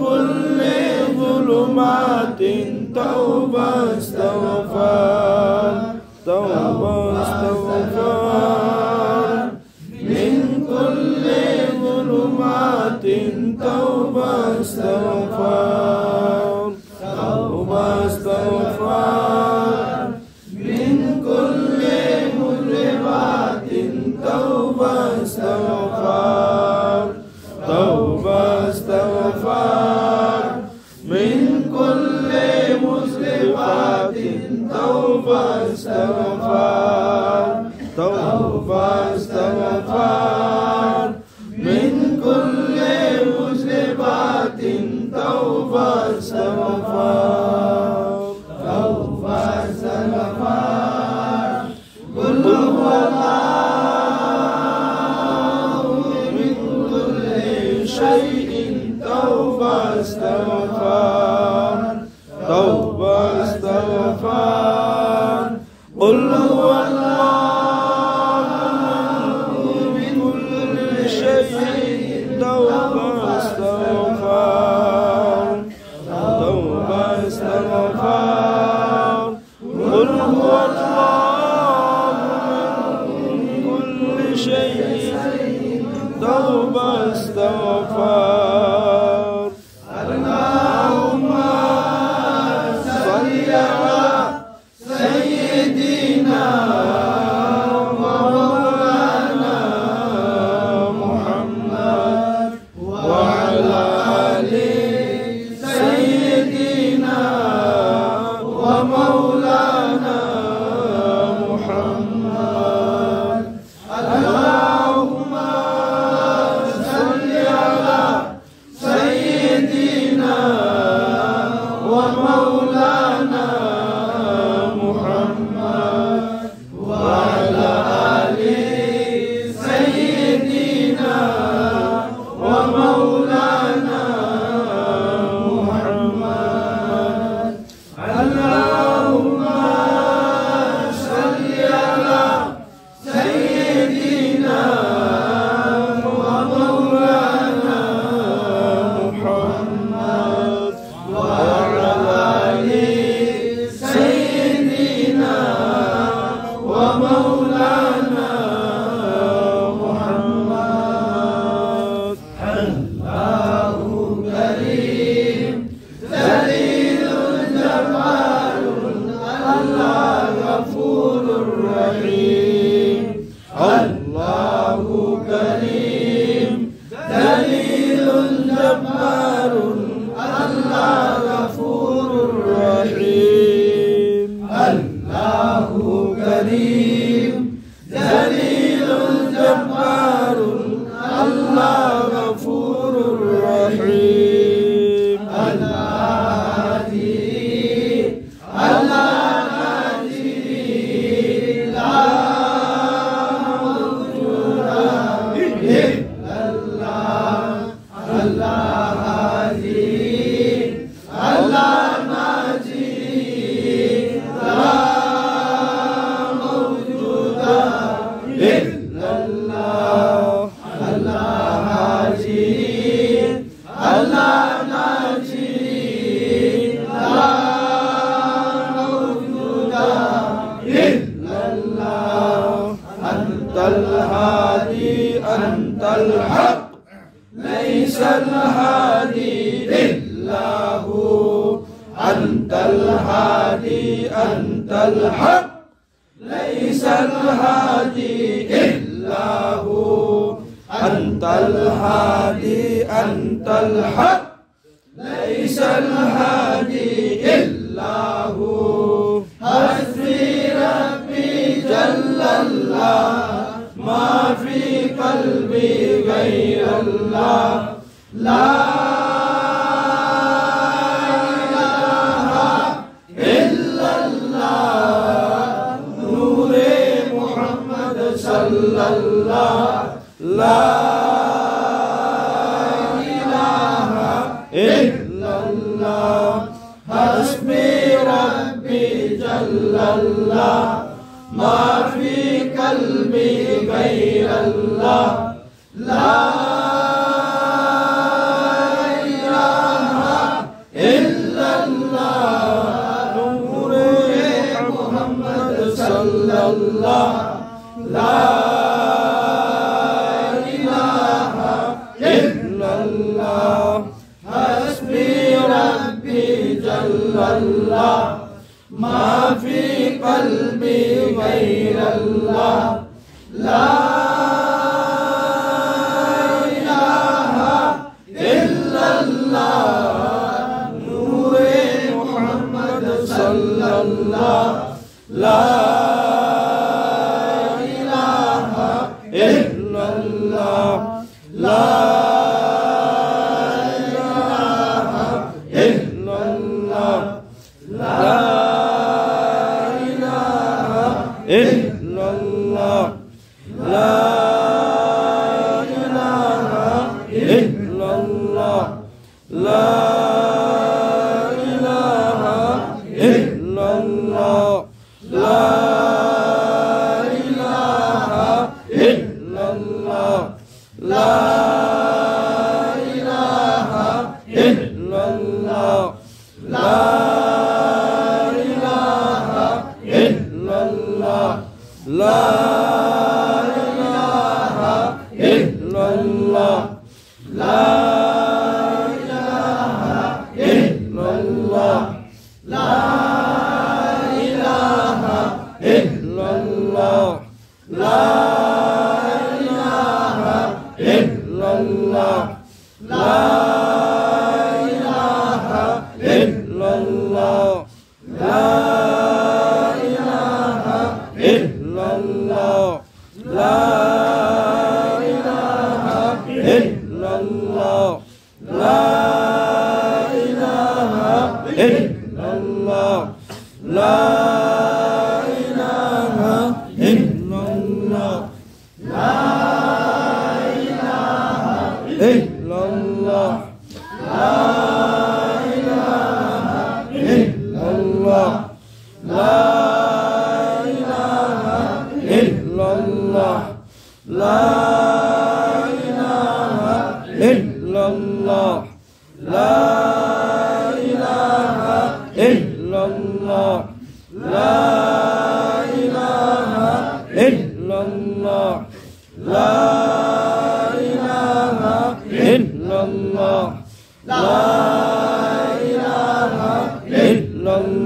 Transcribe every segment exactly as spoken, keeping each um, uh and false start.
كل ظلمات توبة استغفار، توبة استغفار. من كل ظلمات توبة استغفار، توبة استغفار. من كل مذنبات توبة استغفار، توبة استغفار. من كل مذنبات توبة استغفار، توبة استغفار. من كل مذنبات توبة استغفار، توبة استغفار. قل هو الله. من كل شيء توبة استغفار، توبة استغفار. قل هو الله. من كل شيء توبة استغفار، توبة استغفار. قل هو الله. من كل شيء توبة استغفار، الهادي إلا هو. أنت الهادي، أنت الحق. ليس الهادي إلا هو. أنت الهادي، أنت الحق. ليس الهادي إلا هو. حسبي ربي جل الله، ما في قلبي غير الله. لا إله إلا الله، نور محمد صلى الله. لا إله إلا الله، حسبي ربي جل الله، ما في قلبي غير الله. لا إله إلا الله، نور محمد صلى الله. لا إله إلا الله، حسبي ربي جل الله، ما في قلبي غير الله. لا إله إلا الله، نور محمد صلى الله. لا إله إلا الله، لا إله إلا الله، لا إله إلا الله، لا إله إلا الله، لا إله إلا الله، لا إله إلا الله، لا إله إلا الله، لا إله إلا الله، لا إله إلا الله، لا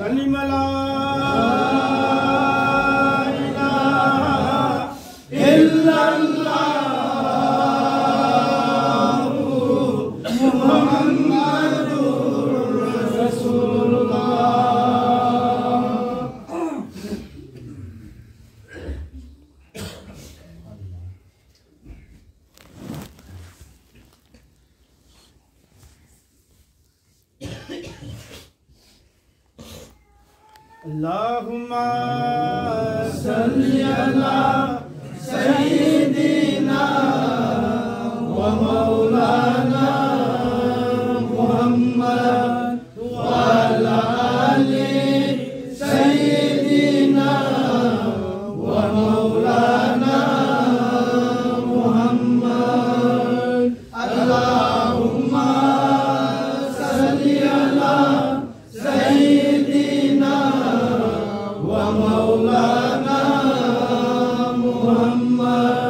كلمة لا إله إلا الله محمد رسول الله. اللهم صل على سيدنا ومولانا محمد وعلى آل سيدنا ومولانا محمد. اللهم صل على سيدنا ومولانا محمد.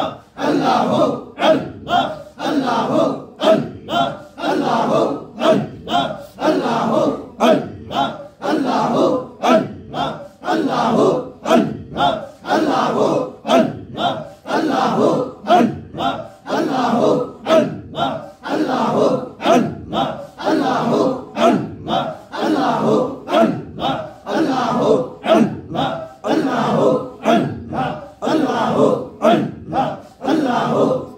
Allahu Allah, Allahu Allah, Allahu Allah, Allahu Allah, Allahu Allah, Allahu Allah, Allahu Allah, Allahu Allah, Allahu Allah, Allahu Allah, Allahu Allah, Allahu Allah, Allahu Allah, Allahu Allah, Allahu Allah, Allahu Allah, Allahu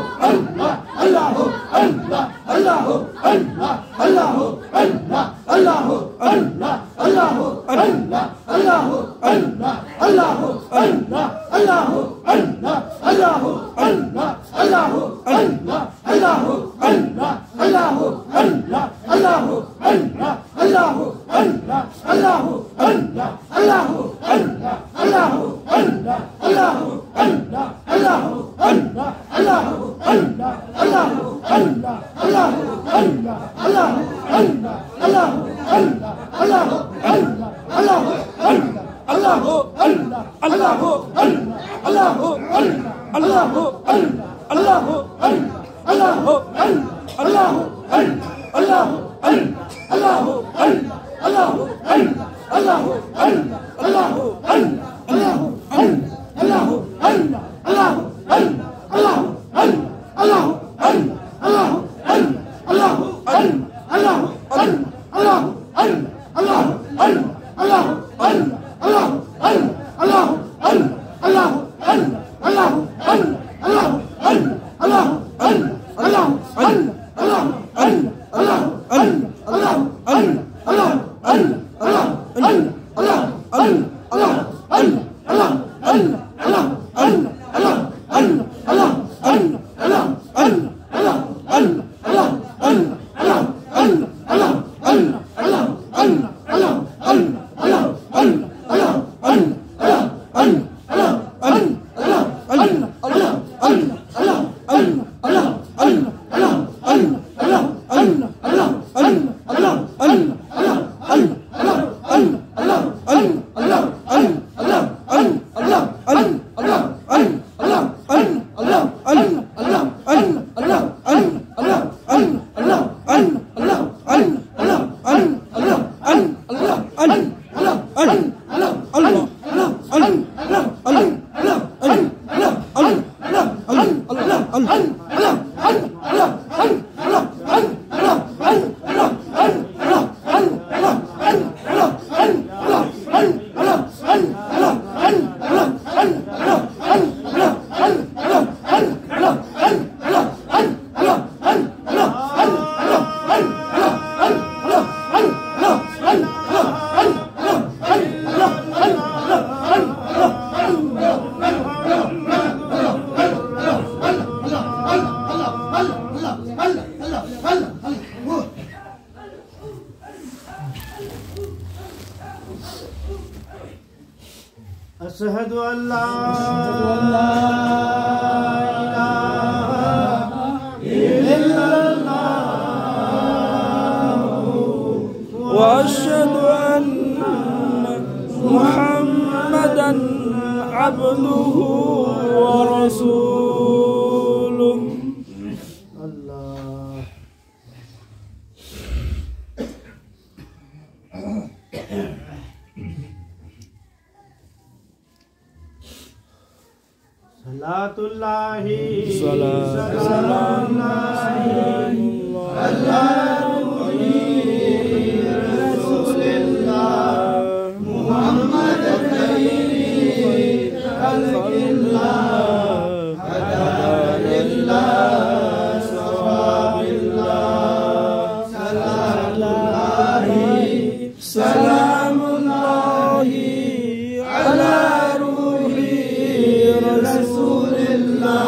Akbar, Allahu Akbar, Allahu Akbar, أشهد أن لا إله إلا الله، وأشهد أن محمدا عبده ورسوله. الله. صلاة الله، صلاة الله على روح رسول الله، محمد خير خلق الله، هدانا إلى صواب الله. صلاة الله، سلام الله على روح رسول الله،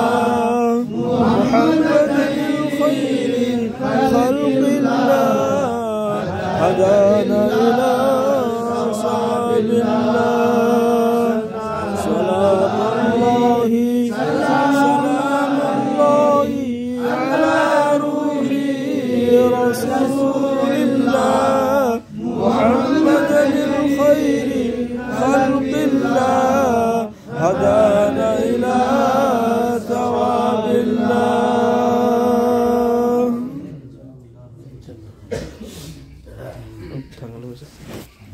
محمد خير خلق الله، هدانا إلى صواب الله. سلام الله، سلام الله على روح رسول الله، محمد خير خلق الله، هدانا إلى ثواب الله.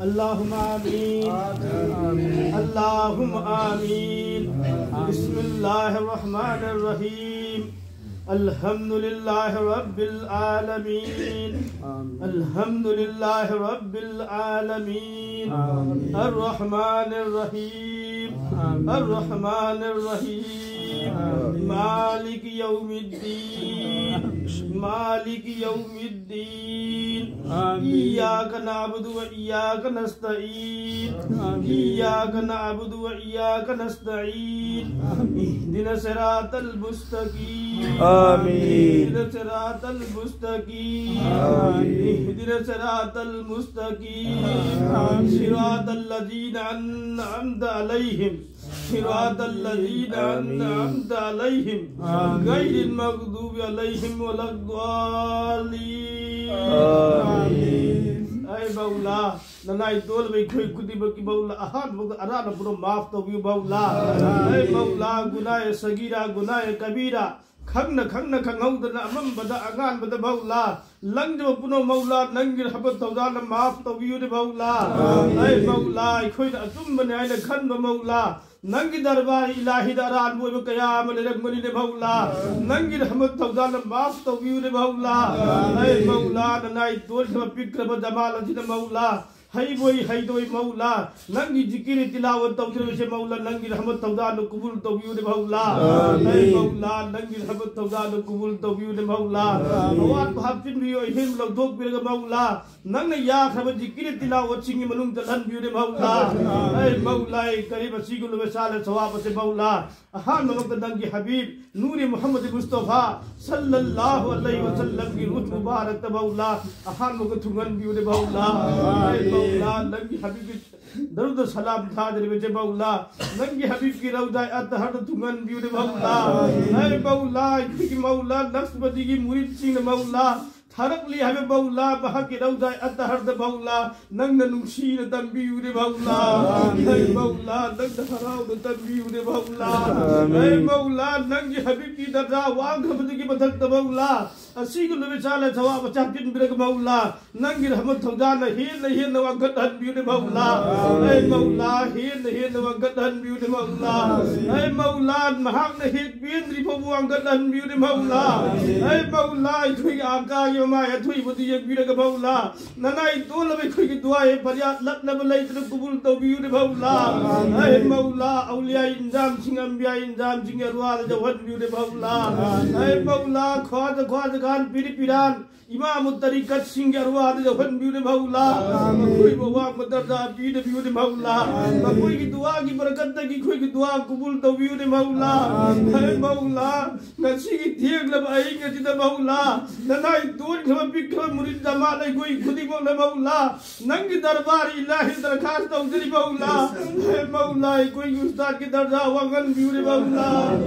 اللهم آمين. اللهم آمين. بسم الله الرحمن الرحيم. الحمد لله رب العالمين. الحمد لله رب العالمين. الرحمن الرحيم. الرحمن الرحيم. مالك يوم الدين. مالك يوم الدين. آمين. إياك نعبد وإياك نستعين. آمين. إياك نعبد وإياك نستعين. آمين. اهدنا الصراط المستقيم. آمين. اهدنا الصراط المستقيم. آمين. اهدنا الصراط المستقيم. آمين. صراط الذين أنعمت عليهم. صراط الذين آمين. أنعمت عليهم. آمين. غير المغضوب عليهم ولا الضالين. آمين. ꯑꯩ ꯃꯧꯂꯥ, ꯅꯅꯥꯏ ꯇꯣꯜꯂꯕ ꯑꯩꯈꯣꯏ ꯈꯨꯗꯤꯡꯃꯛꯀꯤ ꯃꯧꯂꯥ, ꯑꯍꯥꯟꯕꯗ ꯑꯔꯥꯟꯕ ꯄꯨꯝꯅꯃꯛ ꯃꯥꯐ ꯇꯧꯕꯤꯌꯨ ꯃꯧꯂꯥ꯫ ꯑꯩ ꯃꯧꯂꯥ, ꯒꯨꯅꯥꯍ ꯁꯒꯤꯔꯥ, ꯒꯨꯅꯥꯍ ꯀꯕꯤꯔꯥ, ꯈꯪꯅ ꯈꯪꯅ ꯈꯪꯍꯧꯗꯅ ꯑꯃꯝꯕꯗ ꯑꯉꯥꯟꯕꯗ ꯃꯧꯂꯥ, ꯂꯪꯗꯕ ꯄꯨꯝꯅꯃꯛ ꯃꯧꯂꯥ, ꯅꯪꯒꯤ ꯔꯍꯃꯠ ꯊꯧꯖꯥꯜꯅ ꯃꯥꯐ ꯇꯧꯕꯤꯌꯨꯅꯦ ꯃꯧꯂꯥ꯫ ꯑꯩ ꯃꯧꯂꯥ, ꯑꯩꯈꯣꯏꯅ ꯑꯆꯨꯝꯕꯅꯦ ꯍꯥꯏꯅ ꯈꯟꯕ ꯃꯧꯂꯥ, ꯅꯪꯒꯤ ꯗꯔꯕꯥꯔ ꯏꯂꯥꯍꯤꯗ ꯑꯔꯥꯟꯕ ꯑꯣꯏꯕ ꯀꯌꯥ ꯑꯃ ꯂꯩꯔꯝꯒꯅꯤꯅꯦ ꯃꯧꯂꯥ꯫ ꯅꯪꯒꯤ ꯔꯍꯃꯠ ꯊꯧꯖꯥꯜꯅ ꯃꯥꯐ ꯇꯧꯕꯤꯌꯨꯅꯦ ꯃꯧꯂꯥ꯫ ꯑꯩ ꯃꯧꯂꯥ, ꯅꯅꯥꯏ ꯇꯣꯟꯈ꯭ꯔꯕ ꯄꯤꯛꯈ꯭ꯔꯕ ꯖꯃꯥꯜ ꯑꯁꯤꯗ ꯃꯧꯂꯥ, ꯍꯩꯕꯣꯏ ꯍꯩꯗꯣꯏ ꯃꯧꯂꯥ, ꯅꯪꯒꯤ ꯖꯤꯀꯤꯔ ꯇꯤꯂꯥꯋꯠ ꯇꯧꯖꯔꯤꯕꯁꯦ ꯃꯧꯂꯥ, ꯅꯪꯒꯤ ꯔꯍꯃꯠ ꯊꯧꯖꯥꯜꯅ ꯀꯕꯨꯜ ꯇꯧꯕꯤꯌꯨꯅꯦ ꯃꯧꯂꯥ꯫ ꯑꯩ ꯃꯧꯂꯥ, ꯅꯪꯒꯤ ꯔꯍꯃꯠ ꯊꯧꯖꯥꯜꯅ ꯀꯕꯨꯜ ꯇꯧꯕꯤꯌꯨꯅꯦ ꯃꯧꯂꯥ꯫ ꯑꯋꯥꯠꯄ ꯍꯥꯞꯆꯤꯟꯕꯤꯌꯨ, ꯑꯍꯦꯟꯕ ꯂꯧꯊꯣꯛꯄꯤꯔꯒ ꯃꯧꯂꯥ, ꯅꯪꯅ ꯌꯥꯈ꯭ꯔꯕ ꯖꯤꯀꯤꯔ ꯇꯤꯂꯥꯋꯠꯁꯤꯡꯒꯤ ꯃꯅꯨꯡꯗ ꯆꯠꯍꯟꯕꯤꯌꯨꯅꯦ ꯃꯧꯂꯥ꯫ ꯑꯩ ꯃꯧꯂꯥ, ꯑꯩ ꯀꯔꯤꯝ ꯑꯁꯤꯒꯨꯝꯂꯕ ꯁꯥꯂ ꯁꯋꯥꯕꯁꯦ ꯃꯧꯂꯥ, ꯑꯍꯥꯟꯕꯃꯛꯇ ꯅꯪꯒꯤ ꯍꯕꯤꯕ ꯅꯨꯔꯤ ꯃꯨꯍꯝꯃꯗ ꯃꯨꯁꯇꯐꯥ ꯁꯜꯂꯜꯂꯥꯍꯨ ꯑꯂꯩꯍꯤ ꯋꯁꯜꯂꯝꯒꯤ ꯔꯨꯍ ꯃꯨꯕꯥꯔꯛꯇ ꯃꯧꯂꯥ, ꯑꯍꯥꯟꯕꯒ ꯊꯨꯡꯍꯟꯕꯤꯌꯨꯅꯦ ꯃꯧꯂꯥ꯫ ꯑꯩ ꯃꯧꯂꯥ, ꯅꯪꯒꯤ ꯍꯕꯤꯕꯀꯤ ꯗꯔꯨꯗ ꯁꯂꯥꯝ ꯊꯥꯖꯔꯤꯕꯁꯦ ꯃꯧꯂꯥ, ꯅꯪꯒꯤ ꯍꯕꯤꯕꯀꯤ ꯔꯧꯖꯥ ꯑꯠꯇꯍꯔꯗ ꯊꯨꯡꯍꯟꯕꯤꯌꯨꯅꯦ ꯃꯧꯂꯥ꯫ ꯑꯩ ꯃꯧꯂꯥ, ꯑꯩꯈꯣꯏꯒꯤ ꯃꯧꯂꯥ ꯅꯛꯁꯕꯗꯤꯒꯤ ꯃꯨꯔꯤꯗꯁꯤꯡꯅ ꯃꯧꯂꯥ ꯊꯥꯔꯛꯂꯤ ꯍꯥꯏꯕ ꯃꯧꯂꯥ, ꯃꯍꯥꯛꯀꯤ ꯔꯧꯖꯥ ꯑꯠꯇꯍꯔꯗ ꯃꯧꯂꯥ, ꯅꯪꯅ ꯅꯨꯡꯁꯤꯅ ꯇꯝꯕꯤꯌꯨꯅꯦ ꯃꯧꯂꯥ꯫ ꯑꯩ ꯃꯧꯂꯥ, ꯅꯪꯅ ꯍꯔꯥꯎꯅ ꯇꯝꯕꯤꯌꯨꯅꯦ ꯃꯧꯂꯥ꯫ ꯑꯩ ꯃꯧꯂꯥ, ꯅꯪꯒꯤ ꯍꯕꯤꯕꯀꯤ ꯗꯔꯖꯥ ꯋꯥꯡꯈ꯭ꯔꯕꯗꯨꯒꯤ ꯃꯊꯛꯇ ꯃꯧꯂꯥ, ꯑꯁꯤꯒꯨꯝꯂꯕ ꯏꯆꯥ ꯂꯩ ꯊꯋꯥꯕ ꯆꯥꯛꯆꯤꯟꯕꯤꯔꯒ ꯃꯧꯂꯥ, ꯅꯪꯒꯤ ꯔꯍꯃꯠ ꯊꯧꯖꯥꯜꯅ ꯍꯦꯟꯅ ꯍꯦꯟꯅ ꯋꯥꯡꯈꯠꯍꯟꯕꯤꯌꯨꯅꯦ ꯃꯧꯂꯥ꯫ ꯑꯩ ꯃꯧꯂꯥ, ꯍꯦꯟꯅ ꯍꯦꯟꯅ ꯋꯥꯡꯈꯠꯍꯟꯕꯤꯌꯨꯅꯦ ꯃꯧꯂꯥ꯫ ꯑꯩ ꯃꯧꯂꯥ, ꯃꯍꯥꯛꯅ ꯍꯦꯛ ꯄꯦꯟꯗ꯭ꯔꯤ ꯐꯥꯎꯕ ꯋꯥꯡꯈꯠꯍꯟꯕꯤꯌꯨꯅꯦ ꯃꯧꯂꯥ꯫ ꯑꯩ ꯃꯧꯂꯥ, ꯑꯩꯈꯣꯏꯒꯤ ꯑꯀꯥꯒꯤ ꯃꯃꯥꯏ ꯑꯊꯣꯏꯕꯗꯨ ꯌꯦꯡꯕꯤꯔꯒ ꯃꯧꯂꯥ, ꯅꯅꯥꯏ ꯇꯣꯜꯂꯕ ꯑꯩꯈꯣꯏꯒꯤ ꯗꯨꯋꯥ ꯍꯦ ꯐꯔꯤꯌꯥꯗ ꯂꯠꯅꯕ ꯂꯩꯇꯅ ꯀꯕꯨꯜ ꯇꯧꯕꯤꯌꯨꯅꯦ ꯃꯧꯂꯥ꯫ ꯑꯩ ꯃꯧꯂꯥ, ꯑꯧꯂꯤꯌꯥ ꯏꯟꯖꯥꯝꯁꯤꯡ, ꯑꯝꯕꯤꯌꯥ ꯏꯟꯖꯥꯝꯁꯤꯡꯒꯤ ꯑꯔꯋꯥꯗ ꯌꯧꯍꯟꯕꯤꯌꯨꯅꯦ ꯃꯧꯂꯥ꯫ ꯑꯩ ꯃꯧꯂꯥ, ꯈ꯭ꯋꯥꯖ ꯈ꯭ꯋꯥꯖ ꯈꯥꯟ, ꯄꯤꯔ ꯄꯤꯔꯥꯟ, ꯏꯃꯥꯃꯨ ꯇꯔꯤꯀꯠꯁꯤꯡꯒꯤ ꯑꯔꯋꯥꯗ ꯌꯧꯍꯟꯕꯤꯌꯨꯅꯦ ꯃꯧꯂꯥ꯫ ꯃꯈꯣꯏꯕꯨ ꯑꯋꯥꯡꯕ ꯗꯔꯖꯥ ꯄꯤꯅꯕꯤꯌꯨꯅꯦ ꯃꯧꯂꯥ꯫ ꯃꯈꯣꯏꯒꯤ ꯗꯨꯋꯥꯒꯤ ꯕꯔꯀꯠꯇꯒꯤ ꯑꯩꯈꯣꯏꯒꯤ ꯗꯨꯋꯥ ꯀꯕꯨꯜ ꯇꯧꯕꯤꯌꯨꯅꯦ ꯃꯧꯂꯥ꯫ ꯍꯦ ꯃꯧꯂꯥ, ꯉꯁꯤꯒꯤ ꯊꯦꯡꯂꯕ ꯑꯍꯤꯡ ꯑꯁꯤꯗ ꯃꯧꯂꯥ, ꯅꯅꯥꯏ ꯇꯣꯟꯈ꯭ꯔꯕ ꯄꯤꯛꯈ꯭ꯔꯕ ꯃꯨꯔꯤꯗ ꯃꯥ ꯑꯩꯈꯣꯏ ꯈꯨꯗꯤꯡꯃꯛꯅ ꯃꯧꯂꯥ, ꯅꯪꯒꯤ ꯗꯔꯕꯥꯔ ꯏꯂꯥꯍꯤ ꯗꯔꯈꯥꯁ ꯇꯧꯖꯔꯤ ꯃꯧꯂꯥ꯫ ꯍꯦ ꯃꯧꯂꯥ, ꯑꯩꯈꯣꯏꯒꯤ ꯎꯁꯇꯥꯗꯀꯤ ꯗꯔꯖꯥ ꯋꯥꯡꯍꯟꯕꯤꯌꯨꯅꯦ ꯃꯧꯂꯥ꯫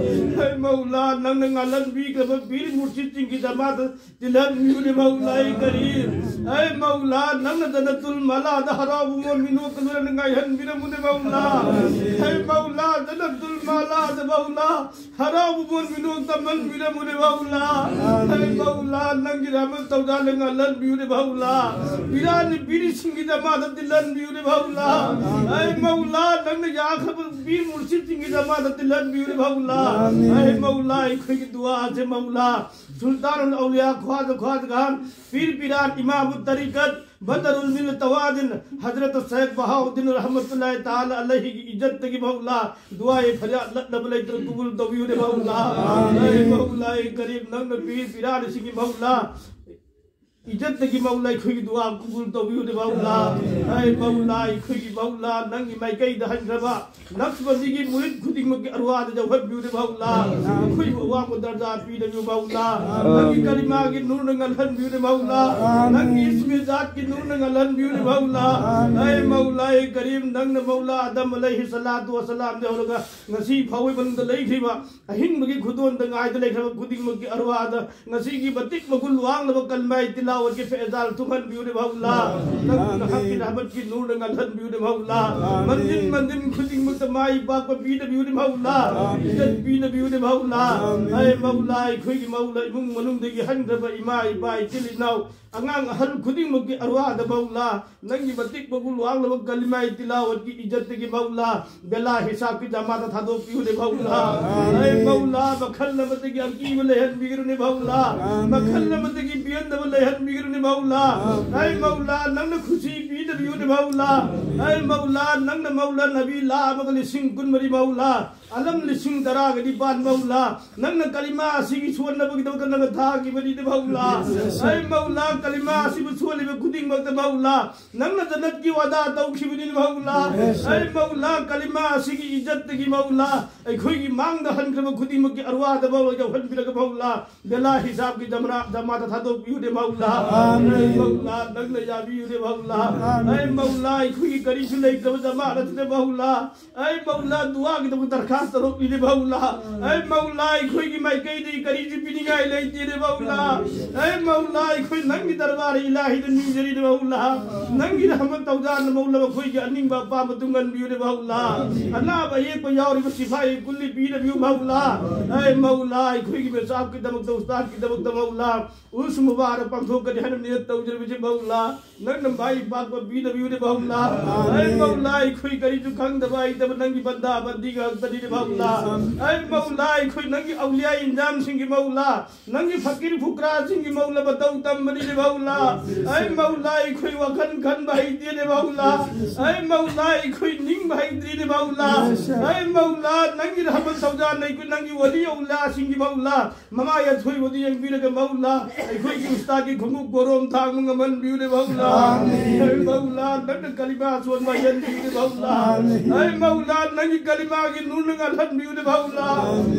ꯍꯦ ꯃꯧꯂꯥ, ꯅꯪꯅ ꯉꯥꯜꯍꯟꯕꯤꯈ꯭ꯔꯕ ꯄꯤꯔ ꯃꯨꯔꯁꯤꯗꯁꯤꯡꯒꯤ ꯗꯃꯥꯗ ꯇꯤꯜꯍꯟꯕꯤꯌꯨꯅꯦ ꯃꯧꯂꯥ ꯀꯔꯤꯝ꯫ ꯍꯦ ꯃꯧꯂꯥ, ꯅꯪꯅ ꯖꯟꯅꯇꯨꯜ ꯃꯥꯂꯥꯗ ꯍꯔꯥꯎꯕ ꯃꯣꯟ ꯃꯤꯅꯣꯛꯀ ꯂꯣꯏꯅꯅ ꯉꯥꯏꯍꯟꯕꯤꯔꯝꯃꯨꯅꯦ ꯃꯧꯂꯥ꯫ ꯍꯦ ꯃꯧꯂꯥ, ꯖꯟꯅꯇꯨꯜ ꯃꯥꯂꯥꯗ ꯃꯧꯂꯥ, ꯍꯔꯥꯎꯕ ꯃꯣꯟ ꯃꯤꯅꯣꯛ ꯇꯝꯍꯟꯕꯤꯔꯝꯃꯨꯅꯦ ꯃꯧꯂꯥ꯫ ꯍꯦ ꯃꯧꯂꯥ, ꯅꯪꯒꯤ ꯔꯍꯃꯠ ꯇꯧꯖꯥꯅ ꯉꯥꯜꯍꯟꯕꯤꯌꯨꯅꯦ ꯃꯧꯂꯥ꯫ ꯄꯤꯔꯥꯅꯤ ꯄꯤꯔꯤꯁꯤꯡꯒꯤ ꯗꯃꯥꯗ ꯇꯤꯜꯍꯟꯕꯤꯌꯨꯅꯦ ꯃꯧꯂꯥ꯫ ꯍꯦ ꯃꯧꯂꯥ, ꯅꯪꯅ ꯌꯥꯈ꯭ꯔꯕ ꯄꯤꯔ ꯃꯨꯔꯁꯤꯗꯁꯤꯡꯒꯤ ꯗꯃꯥꯗ ꯇꯤꯜꯍꯟꯕꯤꯌꯨꯅꯦ ꯃꯧꯂꯥ꯫ ꯍꯦ ꯃꯧꯂꯥ, ꯑꯩꯈꯣꯏꯒꯤ ꯗꯨꯋꯥꯁꯦ ꯃꯧꯂꯥ, ꯁꯨꯜꯇꯥꯅꯨꯜ ꯑꯧꯂꯤꯌꯥ ꯈ꯭ꯋꯥꯖ ꯈ꯭ꯋꯥꯖ ꯈꯥꯟ ꯄꯤꯔ ꯄꯤꯔꯥꯟ ꯏꯃꯥꯃꯨ ꯇꯔꯤꯀꯠ ꯕꯗꯔꯨꯜ ꯃꯤꯜ ꯇꯋꯥꯖꯤꯟ ꯍꯖꯔꯠ ꯁꯌꯤꯗ ꯕꯍꯥꯎꯗꯤꯟ ꯔꯍꯃꯇꯨꯜꯂꯥꯍꯤ ꯇꯥꯂꯥ ꯑꯂꯩꯍꯤꯒꯤ ꯏꯖꯠꯇꯒꯤ ꯃꯧꯂꯥ ꯗꯨꯋꯥ ꯐꯔꯤꯌꯥꯗ ꯂꯠꯅꯕ ꯂꯩꯇꯅ ꯀꯕꯨꯜ ꯇꯧꯕꯤꯌꯨꯅꯦ ꯃꯧꯂꯥ꯫ ꯑꯦ ꯃꯧꯂꯥ ꯀꯔꯤꯝ, ꯅꯪꯅ ꯄꯤꯔ ꯄꯤꯔꯥꯟꯁꯤꯡꯒꯤ ꯃꯧꯂꯥ ꯏꯖꯠꯇꯒꯤ ꯃꯧꯂꯥ ꯑꯩꯈꯣꯏꯒꯤ ꯗꯨꯋꯥ ꯀꯕꯨꯜ ꯇꯧꯕꯤꯌꯨꯅꯦ ꯃꯧꯂꯥ꯫ ꯑꯦ ꯃꯧꯂꯥ, ꯑꯩꯈꯣꯏꯒꯤ ꯃꯧꯂꯥ, ꯅꯪꯒꯤ ꯃꯥꯏꯀꯩꯗ ꯍꯟꯈ꯭ꯔꯕ ꯅꯛꯁꯕꯟꯗꯤꯒꯤ ꯃꯨꯔꯤꯗ ꯈꯨꯗꯤꯡꯃꯛꯀꯤ ꯑꯔꯋꯥꯗ ꯌꯧꯍꯟꯕꯤꯌꯨꯅꯦ ꯃꯧꯂꯥ꯫ ꯃꯈꯣꯏꯕꯨ ꯑꯋꯥꯡꯕ ꯗꯔꯖꯥ ꯄꯤꯅꯕꯤꯌꯨ ꯃꯧꯂꯥ꯫ ꯅꯪꯒꯤ ꯀꯂꯤꯃꯥꯒꯤ ꯅꯨꯔꯅ ꯉꯥꯜꯍꯟꯕꯤꯌꯨꯅꯦ ꯃꯧꯂꯥ꯫ ꯅꯪꯒꯤ ꯏꯁꯃꯤ ꯖꯥꯠꯀꯤ ꯅꯨꯔꯅ ꯉꯥꯜꯍꯟꯕꯤꯌꯨꯅꯦ ꯃꯧꯂꯥ꯫ ꯑꯦ ꯃꯧꯂꯥ ꯀꯔꯤꯝ, ꯅꯪꯅ ꯃꯧꯂꯥ ꯑꯗꯝ ꯑꯂꯩꯍꯤ ꯁꯂꯥꯇꯨ ꯋꯁꯂꯥꯝꯗꯒꯤ ꯍꯧꯔꯒ ꯉꯁꯤ ꯐꯥꯎꯕ ꯃꯅꯨꯡꯗ ꯂꯩꯈ꯭ꯔꯤꯕ ꯑꯍꯤꯡꯕꯒꯤ ꯈꯨꯗꯣꯟꯗ ꯉꯥꯏꯗ ꯂꯩꯈ꯭ꯔꯕ ꯈꯨꯗꯤꯡꯃꯛꯀꯤ ꯑꯔꯋꯥꯗ ꯉꯁꯤꯒꯤ ꯃꯇꯤꯛ ꯃꯒꯨꯟ ꯋꯥꯡꯂꯕ ꯀꯜꯃꯥꯏ ꯇꯤꯂꯥꯋꯠꯀꯤ ꯐꯦꯖꯥꯜ ꯊꯨꯝꯍꯟꯕꯤꯌꯨꯅꯦ ꯃꯧꯂꯥ꯫ ꯅꯪ ꯅꯍꯥꯛꯀꯤ ꯔꯍꯃꯠꯀꯤ ꯅꯨꯔꯅ ꯉꯥꯜꯍꯟꯕꯤꯌꯨꯅꯦ ꯃꯧꯂꯥ꯫ ꯃꯟꯖꯤꯟ ꯃꯟꯖꯤꯟ ꯈꯨꯗꯤꯡꯃꯛꯇ ꯃꯥꯏ ꯄꯥꯛꯄ ꯄꯤꯅꯕꯤꯌꯨꯅꯦ ꯃꯧꯂꯥ꯫ ꯏꯖꯠ ꯄꯤꯅꯕꯤꯌꯨꯅꯦ ꯃꯧꯂꯥ꯫ ꯑꯦ ꯃꯧꯂꯥ, ꯑꯩꯈꯣꯏꯒꯤ ꯃꯧꯂꯥ, ꯏꯃꯨꯡ ꯃꯅꯨꯡꯗꯒꯤ ꯍꯟꯈ꯭ꯔꯕ ꯏꯃꯥ ꯏꯄꯥ, ꯏꯆꯤꯜ ꯏꯅꯥꯎ, ꯑꯉꯥꯡ ꯑꯍꯜ ꯈꯨꯗꯤꯡꯃꯛꯀꯤ ꯑꯔꯋꯥꯗ ꯃꯧꯂꯥ, ꯅꯪꯒꯤ ꯃꯇꯤꯛ ꯃꯒꯨꯟ ꯋꯥꯡꯂꯕ ꯀꯂꯤꯃꯥꯏ ꯇꯤꯂꯥꯋꯠꯀꯤ ꯏꯖꯠꯇꯒꯤ ꯃꯧꯂꯥ, ꯕꯦꯂꯥ ꯍꯤꯁꯥꯕꯀꯤ ꯖꯃꯥꯗ ꯊꯥꯗꯣꯛꯄꯤꯌꯨꯅꯦ ꯃꯧꯂꯥ꯫ ꯑꯩ ꯃꯧꯂꯥ, ꯃꯈꯜ ꯑꯃꯗꯒꯤ ꯑꯀꯤꯕ ꯂꯩꯍꯟꯕꯤꯒꯅꯨꯅꯦ ꯃꯧꯂꯥ, ꯃꯈꯜ ꯑꯃꯗꯒꯤ ꯄꯦꯟꯗꯕ ꯂꯩꯍꯟꯕꯤꯒꯅꯨꯅꯦ ꯃꯧꯂꯥ꯫ ꯑꯩ ꯃꯧꯂꯥ, ꯅꯪꯅ ꯈꯨꯁꯤ ꯄꯤꯗꯕꯤꯌꯨꯅꯦ ꯃꯧꯂꯥ꯫ ꯑꯩ ꯃꯧꯂꯥ, ꯅꯪꯅ ꯃꯧꯂꯥ ꯅꯕꯤ ꯂꯥ ꯑꯃꯒ ꯂꯤꯁꯤꯡ ꯀꯨꯟꯃꯔꯤ ꯃꯧꯂꯥ, ꯑꯂꯝ ꯂꯤꯁꯤꯡ ꯇꯔꯥꯒ ꯅꯤꯄꯥꯟ ꯃꯧꯂꯥ, ꯅꯪꯅ ꯀꯂꯤꯃꯥ ꯑꯁꯤꯒꯤ ꯁꯣꯟꯅꯕꯒꯤꯗꯃꯛꯇ ꯅꯪꯅ ꯊꯥꯈꯤꯕꯅꯤꯅꯦ ꯃꯧꯂꯥ꯫ ꯑꯩ ꯃꯧꯂꯥ, ꯀꯂꯤꯃꯥ ꯑꯁꯤꯕꯨ ꯁꯣꯜꯂꯤꯕ ꯈꯨꯗꯤꯡꯃꯛꯇ ꯃꯧꯂꯥ, ꯅꯪꯅ ꯖꯟꯅꯠꯀꯤ ꯋꯥꯗꯥ ꯇꯧꯈꯤꯕꯅꯤꯅꯦ ꯃꯧꯂꯥ꯫ ꯑꯩ ꯃꯧꯂꯥ, ꯀꯂꯤꯃꯥ ꯑꯁꯤꯒꯤ ꯏꯖꯠꯇꯒꯤ ꯃꯧꯂꯥ, ꯑꯩꯈꯣꯏꯒꯤ ꯃꯥꯡꯗ ꯍꯟꯈ꯭ꯔꯕ ꯈꯨꯗꯤꯡꯃꯛꯀꯤ ꯑꯔꯋꯥꯗ ꯃꯧꯂꯥ ꯌꯧꯍꯟꯕꯤꯔꯒ ꯃꯧꯂꯥ, ꯕꯦꯂꯥ ꯍꯤꯁꯥꯕꯀꯤ ꯖꯃꯔꯥ-, ꯖꯃꯥꯗ ꯊꯥꯗꯣꯛꯄꯤꯌꯨꯅꯦ ꯃꯧꯂꯥ꯫ ꯑꯩ ꯃꯧꯂꯥ, ꯅꯪꯅ ꯌꯥꯕꯤꯌꯨꯅꯦ ꯃꯧꯂꯥ꯫ ꯑꯩ ꯃꯧꯂꯥ, ꯑꯩꯈꯣꯏꯒꯤ ꯀꯔꯤꯁꯨ ꯂꯩꯇ꯭ꯔꯕ ꯖꯃꯥꯗ ꯊꯥꯗꯣꯛ ꯃꯧꯂꯥ꯫ ꯑꯩ ꯃꯧꯂꯥ, ꯗꯨꯋꯥꯒꯤꯗꯃꯛ ꯗꯔꯈꯥꯁ ꯇꯧꯔꯛꯂꯤꯅꯦ ꯃꯧꯂꯥ꯫ ꯑꯩ ꯃꯧꯂꯥ, ꯑꯩꯈꯣꯏꯒꯤ ꯃꯥꯏꯀꯩꯗꯒꯤ ꯀꯔꯤꯁꯨ ꯄꯤꯅꯤꯡꯉꯥꯏ ꯂꯩꯇꯦꯅꯦ ꯃꯧꯂꯥ꯫ ꯑꯩ ꯃꯧꯂꯥ, ꯑꯩꯈꯣꯏ ꯅꯪꯒꯤ ꯗꯔꯕꯥꯔ ꯏꯂꯥꯍꯤꯗ ꯅꯤꯖꯔꯤꯅꯦ ꯃꯧꯂꯥ꯫ ꯅꯪꯒꯤ ꯔꯍꯃꯠ ꯊꯧꯖꯥꯜꯅ ꯃꯧꯂꯥ, ꯃꯈꯣꯏꯒꯤ ꯑꯅꯤꯡꯕ ꯑꯄꯥꯝꯕ ꯇꯨꯡꯍꯟꯕꯤꯌꯨꯅꯦ ꯃꯧꯂꯥ꯫ ꯑꯅꯥꯕ ꯑꯌꯦꯛꯄ ꯌꯥꯎꯔꯤꯕ ꯁꯤꯐꯥꯏ ꯀꯨꯜꯂꯤ ꯄꯤꯅꯕꯤꯌꯨ ꯃꯧꯂꯥ꯫ ꯑꯩ ꯃꯧꯂꯥ, ꯑꯩꯈꯣꯏꯒꯤ ꯃꯦꯁꯥꯕꯀꯤꯗꯃꯛꯇ, ꯎꯁꯇꯥꯗꯀꯤꯗꯃꯛꯇ ꯃꯧꯂꯥ, ꯎꯔꯨꯁ ꯃꯨꯕꯥꯔꯛ ꯄꯥꯡꯊꯣꯛꯀꯅꯤ ꯍꯥꯏꯅ ꯅꯤꯌꯠ ꯇꯧꯖꯔꯤꯕꯁꯤ ꯃꯧꯂꯥ, ꯅꯪꯅ ꯃꯥꯏ ꯄꯥꯛꯄ ꯄꯤꯅꯕꯤꯌꯨꯅꯦ ꯃꯧꯂꯥ꯫ ꯑꯩ ꯃꯧꯂꯥ, ꯑꯩꯈꯣꯏ ꯀꯔꯤꯁꯨ ꯈꯪꯗꯕ ꯍꯩꯇꯕ ꯅꯪꯒꯤ ꯕꯟꯗꯥ ꯕꯟꯗꯤ ꯉꯥꯛꯇꯅꯤꯅꯦ ꯃꯧꯂꯥ꯫ ꯑꯩ ꯃꯧꯂꯥ, ꯑꯩꯈꯣꯏ ꯅꯪꯒꯤ ꯑꯧꯂꯤꯌꯥ ꯏꯟꯖꯥꯝꯁꯤꯡꯒꯤ ꯃꯧꯂꯥ, ꯅꯪꯒꯤ ꯐꯀꯤꯔ ꯐꯨꯀ꯭ꯔꯥꯁꯤꯡꯒꯤ ꯃꯧꯂꯥ ꯃꯇꯧ ꯇꯝꯕꯅꯤꯅꯦ ꯃꯧꯂꯥ꯫ ꯑꯩ ꯃꯧꯂꯥ, ꯑꯩꯈꯣꯏ ꯋꯥꯈꯜ ꯈꯟꯕ ꯍꯩꯇꯦꯅꯦ ꯃꯧꯂꯥ꯫ ꯑꯩ ꯃꯧꯂꯥ, ꯑꯩꯈꯣꯏ ꯅꯤꯡꯕ ꯍꯩꯇ꯭ꯔꯤꯅꯦ ꯃꯧꯂꯥ꯫ ꯑꯩ ꯃꯧꯂꯥ, ꯅꯪꯒꯤ ꯔꯍꯃꯠ ꯊꯧꯖꯥꯜꯅ ꯑꯩꯈꯣꯏ ꯅꯪꯒꯤ ꯋꯂꯤ ꯑꯧꯂꯤꯌꯥꯁꯤꯡꯒꯤ ꯃꯧꯂꯥ, ꯃꯃꯥꯏ ꯑꯊꯣꯏꯕꯗꯨ ꯌꯦꯡꯕꯤꯔꯒ ꯃꯧꯂꯥ, ꯑꯩꯈꯣꯏꯒꯤ ꯎꯁꯇꯥꯗꯀꯤ ꯈꯣꯡꯎꯞ ꯄꯣꯔꯣꯝ ꯊꯥꯡꯕ ꯉꯝꯍꯟꯕꯤꯌꯨꯅꯦ ꯃꯧꯂꯥ꯫ ꯑꯩ ꯃꯧꯂꯥ, ꯅꯪꯅ ꯀꯂꯤꯃꯥ ꯁꯣꯟꯕ ꯍꯩꯍꯟꯕꯤꯌꯨꯅꯦ ꯃꯧꯂꯥ꯫ ꯑꯩ ꯃꯧꯂꯥ, ꯅꯪꯒꯤ ꯀꯂꯤꯃꯥꯒꯤ ꯅꯨꯔꯅ ꯉꯥꯜꯍꯟꯕꯤꯌꯨꯅꯦ ꯃꯧꯂꯥ꯫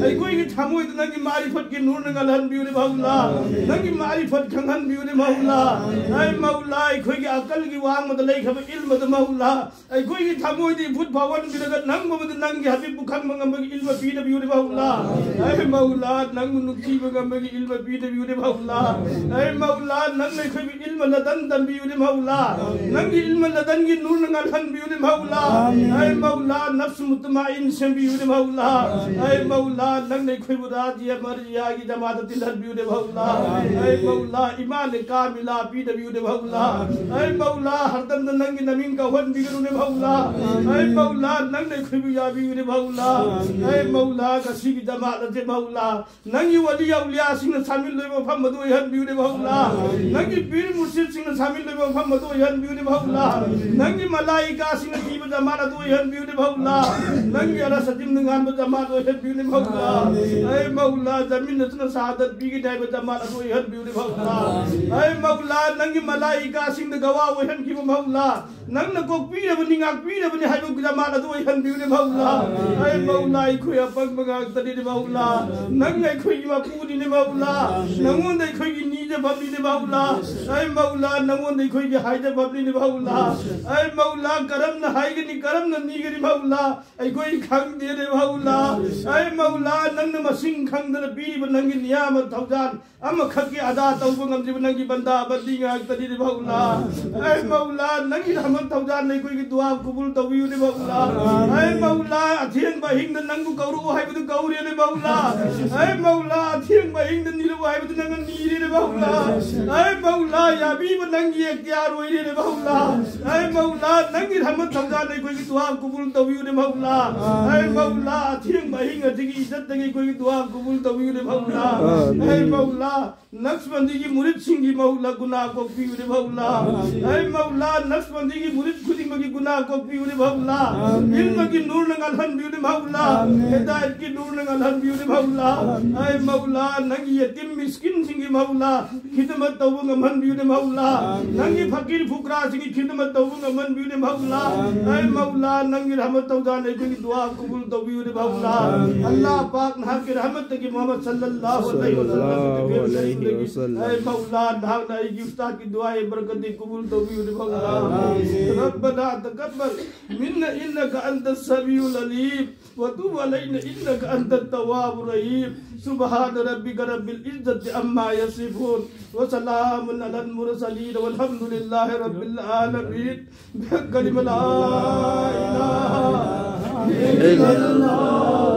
ꯑꯩꯈꯣꯏꯒꯤ ꯊꯃꯣꯏꯗ ꯅꯪꯒꯤ ꯃꯥꯔꯤꯐꯠꯀꯤ ꯅꯨꯔꯅ ꯉꯥꯜꯍꯟꯕꯤꯌꯨꯅꯦ ꯃꯧꯂꯥ꯫ ꯅꯪꯒꯤ ꯃꯥꯔꯤꯐꯠ ꯈꯪꯍꯟꯕꯤꯌꯨꯅꯦ ꯃꯧꯂꯥ꯫ ꯑꯩ ꯃꯧꯂꯥ, ꯑꯩꯈꯣꯏꯒꯤ ꯑꯀꯜꯒꯤ ꯋꯥꯡꯃꯗ ꯂꯩꯈ꯭ꯔꯕ ꯏꯜꯃꯗꯨ ꯃꯧꯂꯥ, ꯑꯩꯈꯣꯏꯒꯤ ꯊꯃꯣꯏꯗ ꯏꯐꯨꯠ ꯐꯥꯎꯍꯟꯕꯤꯔꯒ ꯅꯪ ꯃꯕꯨꯗ ꯅꯪꯒꯤ ꯍꯕꯤꯕꯨ ꯈꯪꯕ ꯉꯝꯕꯒꯤ ꯏꯜꯃ ꯄꯤꯗꯕꯤꯌꯨꯅꯦ ꯃꯧꯂꯥ꯫ ꯑꯩ ꯃꯧꯂꯥ, ꯅꯪꯕꯨ ꯅꯨꯡꯁꯤꯕ ꯉꯝꯕꯒꯤ ꯏꯜꯃ ꯄꯤꯗꯕꯤꯌꯨꯅꯦ ꯃꯧꯂꯥ꯫ ꯑꯩ ꯃꯧꯂꯥ, ꯅꯪꯅ ꯑꯩꯈꯣꯏꯕꯨ ꯏꯜꯃ ꯂꯗꯟ ꯇꯝꯕꯤꯌꯨꯅꯦ ꯃꯧꯂꯥ꯫ ꯅꯪꯒꯤ ꯏꯜꯃ ꯂꯗꯟꯒꯤ ꯅꯨꯔꯅ ꯉꯥꯜꯍꯟꯕꯤꯌꯨꯅꯦ ꯃꯧꯂꯥ꯫ ꯑꯩ ꯃꯧꯂꯥ, ꯅꯐꯁ ꯃꯨꯇꯃꯥꯏꯟ ꯁꯦꯝꯕꯤꯌꯨꯅꯦ ꯃꯧꯂꯥ꯫ ꯑꯩ ꯃꯧꯂꯥ, ꯅꯪꯅ ꯑꯩꯈꯣꯏꯕꯨ ꯔꯥꯖꯤꯌꯥ ꯃꯔꯖꯤꯌꯥꯒꯤ ꯖꯃꯥꯠꯇ ꯇꯤꯜꯍꯟꯕꯤꯌꯨꯅꯦ ꯃꯧꯂꯥ꯫ ꯑꯩ ꯃꯧꯂꯥ, ꯏꯃꯥꯟ ꯀꯥꯃꯤꯂꯥ ꯄꯤꯗꯕꯤꯌꯨꯅꯦ ꯃꯧꯂꯥ꯫ ꯑꯩ ꯃꯧꯂꯥ, ꯍꯔꯗꯝꯗ ꯅꯪꯒꯤ ꯅꯃꯤꯡ ꯀꯧꯍꯟꯕꯤꯒꯅꯨꯅꯦ ꯃꯧꯂꯥ꯫ ꯑꯩ ꯃꯧꯂꯥ, ꯅꯪꯅ ꯑꯩꯈꯣꯏꯕꯨ ꯌꯥꯕꯤꯌꯨꯅꯦ ꯃꯧꯂꯥ꯫ ꯑꯩ ꯃꯧꯂꯥ, ꯉꯁꯤꯒꯤ ꯖꯃꯥꯠ ꯑꯁꯦ ꯃꯧꯂꯥ, ꯅꯪꯒꯤ ꯋꯂꯤ ꯑꯧꯂꯤꯌꯥꯁꯤꯡꯅ ꯁꯥꯃꯤꯜ ꯑꯣꯏꯕ ꯃꯐꯝ ꯑꯗꯨ ꯑꯣꯏꯍꯟꯕꯤꯌꯨꯅꯦ ꯃꯧꯂꯥ꯫ ꯅꯪꯒꯤ ꯄꯤꯔ ꯃꯨꯔꯁꯤꯗꯁꯤꯡꯅ ꯁꯥꯃꯤꯜ ꯑꯣꯏꯕ ꯃꯐꯝ ꯑꯗꯨ ꯑꯣꯏꯍꯟꯕꯤꯌꯨꯅꯦ ꯃꯧꯂꯥ꯫ ꯅꯪꯒꯤ ꯃꯂꯥꯏꯀꯥꯁꯤꯡꯅ ꯄꯤꯕ ꯖꯃꯥꯠ ꯑꯗꯨ ꯑꯣꯏꯍꯟꯕꯤꯌꯨꯅꯦ ꯃꯧꯂꯥ꯫ ꯅꯪꯒꯤ ꯑꯔꯁ ꯑꯖꯤꯝꯅ ꯉꯥꯟꯕ ꯖꯃꯥꯠ ꯑꯣꯏꯍꯟꯕꯤꯌꯨꯅꯦ ꯃꯧꯂꯥ꯫ ꯑꯩ ꯃꯧꯂꯥ, ꯖꯃꯤꯟ ꯑꯗꯨꯅ ꯁꯍꯥꯗꯠ ꯄꯤꯒꯅꯤ ꯍꯥꯏꯕ ꯖꯃꯥꯠ ꯑꯗꯨ ꯑꯣꯏꯍꯟꯕꯤꯌꯨꯅꯦ ꯃꯧꯂꯥ꯫ ꯑꯩ ꯃꯧꯂꯥ, ꯅꯪꯒꯤ ꯃꯂꯥꯏꯀꯥꯁꯤꯡꯗ ꯒꯋꯥ ꯑꯣꯏꯍꯟꯈꯤꯕ ꯃꯧꯂꯥ, ꯅꯪꯅ ꯀꯣꯛꯄꯤꯔꯕꯅꯤ, ꯉꯥꯛꯄꯤꯔꯕꯅꯤ ꯍꯥꯏꯕ ꯖꯃꯥꯠ ꯑꯗꯨ ꯑꯣꯏꯍꯟꯕꯤꯌꯨꯅꯦ ꯃꯧꯂꯥ꯫ ꯑꯩ ꯃꯧꯂꯥ, ꯑꯩꯈꯣꯏ ꯑꯄꯪꯕ ꯉꯥꯛꯇꯅꯤꯅꯦ ꯃꯧꯂꯥ꯫ ꯅꯪꯅ ꯑꯩꯈꯣꯏꯒꯤ ꯃꯄꯨꯅꯤꯅꯦ ꯃꯧꯂꯥ꯫ ꯅꯪꯉꯣꯟꯗ ꯑꯩꯈꯣꯏꯒꯤ ꯅꯤꯖꯐꯝꯅꯤꯅꯦ ꯃꯧꯂꯥ꯫ ꯑꯩ ꯃꯧꯂꯥ, ꯅꯪꯉꯣꯟꯗ ꯑꯩꯈꯣꯏꯒꯤ ꯍꯥꯏꯖꯐꯝꯅꯤꯅꯦ ꯃꯧꯂꯥ꯫ ꯑꯩ ꯃꯧꯂꯥ, ꯀꯔꯝꯅ ꯍꯥꯏꯒꯅꯤ, ꯀꯔꯝꯅ ꯅꯤꯒꯅꯤ ꯃꯧꯂꯥ? ꯑꯩꯈꯣꯏ ꯈꯪꯗꯦꯅꯦ ꯃꯧꯂꯥ꯫ ꯑꯩ ꯃꯧꯂꯥ, ꯅꯪꯅ ꯃꯁꯤꯡ ꯈꯪꯗꯅ ꯄꯤꯔꯤꯕ ꯅꯪꯒꯤ ꯅꯤꯌꯥꯃ ꯊꯧꯖꯥꯜ ꯑꯃꯈꯛꯀꯤ ꯑꯗꯥ ꯇꯧꯕ ꯉꯝꯗ꯭ꯔꯤꯕ ꯅꯪꯒꯤ ꯕꯟꯗꯥ ꯕꯟꯗꯤ ꯉꯥꯛꯇꯅꯤꯅꯦ ꯃꯧꯂꯥ꯫ ꯑꯩ ꯃꯧꯂꯥ, ꯅꯪꯒꯤ ꯔꯍꯃꯠ ꯊꯧꯖꯥꯜꯅ ꯑꯩꯈꯣꯏꯒꯤ ꯗꯨꯋꯥ ꯀꯕꯨꯜ ꯇꯧꯕꯤꯌꯨꯅꯦ ꯃꯧꯂꯥ꯫ ꯑꯩ ꯃꯧꯂꯥ, ꯑꯊꯦꯡꯕ ꯑꯍꯤꯡꯗ ꯅꯪꯕꯨ ꯀꯧꯔꯛꯑꯣ ꯍꯥꯏꯕꯗꯨ ꯀꯧꯔꯦꯅꯦ ꯃꯧꯂꯥ꯫ ꯑꯩ ꯃꯧꯂꯥ, ꯑꯊꯦꯡꯕ ꯑꯍꯤꯡꯗ ꯅꯤꯔꯛꯑꯣ ꯍꯥꯏꯕꯗꯨ ꯅꯪꯅ ꯅꯤꯔꯦꯅꯦ ꯃꯧꯂꯥ꯫ ꯑꯩ ꯃꯧꯂꯥ, ꯌꯥꯕꯤꯕ ꯅꯪꯒꯤ ꯑꯦꯛꯇꯤꯌꯥꯔ ꯑꯣꯏꯔꯦꯅꯦ ꯃꯧꯂꯥ꯫ ꯑꯩ ꯃꯧꯂꯥ, ꯅꯪꯒꯤ ꯔꯍꯃꯠ ꯊꯧꯖꯥꯜꯅ ꯑꯩꯈꯣꯏꯒꯤ ꯗꯨꯋꯥ ꯀꯕꯨꯜ ꯇꯧꯕꯤꯌꯨꯅꯦ ꯃꯧꯂꯥ꯫ ꯑꯩ ꯃꯧꯂꯥ, ꯑꯊꯦꯡꯕ ꯑꯍꯤꯡ ꯑꯁꯤꯒꯤ ꯏꯖꯠꯇꯒꯤ ꯑꯩꯈꯣꯏꯒꯤ ꯗꯨꯋꯥ ꯀꯕꯨꯜ ꯇꯧꯕꯤꯌꯨꯅꯦ ꯃꯧꯂꯥ꯫ ꯑꯩ ꯃꯧꯂꯥ, ꯅꯛꯁꯕꯟꯗꯤꯒꯤ ꯃꯨꯔꯤꯠꯁꯤꯡꯒꯤ ꯃꯧꯂꯥ ꯒꯨꯅꯥ ꯀꯣꯛꯄꯤꯌꯨꯅꯦ ꯃꯧꯂꯥ꯫ ꯑꯩ ꯃꯧꯂꯥ, ꯅꯛꯁꯕꯟꯗꯤꯒꯤ ꯃꯨꯔꯤꯠ ꯈꯨꯗꯤꯡꯃꯛꯀꯤ ꯒꯨꯅꯥ ꯀꯣꯛꯄꯤꯌꯨꯅꯦ ꯃꯧꯂꯥ꯫ ꯏꯜꯃꯒꯤ ꯅꯨꯔꯅ ꯉꯥꯜꯍꯟꯕꯤꯌꯨꯅꯦ ꯃꯧꯂꯥ꯫ ꯍꯤꯗꯥꯌꯠꯀꯤ ꯅꯨꯔꯅ ꯉꯥꯜꯍꯟꯕꯤꯌꯨꯅꯦ ꯃꯧꯂꯥ꯫ ꯑꯩ ꯃꯧꯂꯥ, ꯅꯪꯒꯤ ꯌꯇꯤꯝ ꯃꯤꯁꯀꯤꯟꯁꯤꯡꯒꯤ ꯃꯧꯂꯥ, ꯈꯤꯗꯃꯠ ꯇꯧꯕ ꯉꯝꯍꯟꯕꯤꯌꯨꯅꯦ ꯃꯧꯂꯥ꯫ ꯅꯪꯒꯤ ꯐꯀꯤꯔ ꯐꯨꯀ꯭ꯔꯥꯁꯤꯡꯒꯤ ꯈꯤꯗꯃꯠ ꯇꯧꯕ ꯉꯝꯍꯟꯕꯤꯌꯨꯅꯦ ꯃꯧꯂꯥ꯫ ꯑꯩ ꯃꯧꯂꯥ, ꯅꯪꯒꯤ ꯔꯍꯃꯠ ꯊꯧꯖꯥꯜꯅ ꯑꯩꯈꯣꯏꯒꯤ ꯗꯨꯋꯥ ꯀꯕꯨꯜ ꯇꯧꯕꯤꯌꯨꯅꯦ ꯃꯧꯂꯥ꯫ ꯑꯜꯂꯥꯍ ꯄꯥꯛ ꯅꯍꯥꯛꯀꯤ ꯔꯍꯃꯠꯇꯒꯤ ꯃꯨꯍꯝꯃꯗ ꯁꯜꯂꯜꯂꯥꯍꯨ ꯑꯂꯩꯍꯤ ꯋꯁꯜꯂꯝꯒꯤ ꯇꯨꯐꯤꯜ ꯑꯩ ꯃꯧꯂꯥ, ꯅꯍꯥꯛꯅ ꯑꯩꯒꯤ ꯎꯁꯇꯥꯗꯀꯤ ꯗꯨꯑꯥꯒꯤ ꯕꯔꯀꯠꯇꯒꯤ ꯀꯕꯨꯜ ꯇꯧꯕꯤꯌꯨ, ꯃꯧꯂꯥ꯫ ربنا تقبل منا إنك أنت السميع العليم وتب علينا إنك أنت التواب الرحيم. سبحان ربك رب العزة عما يصفون وسلام على المرسلين والحمد لله رب العالمين. بحق كلمة لا إله إلا الله.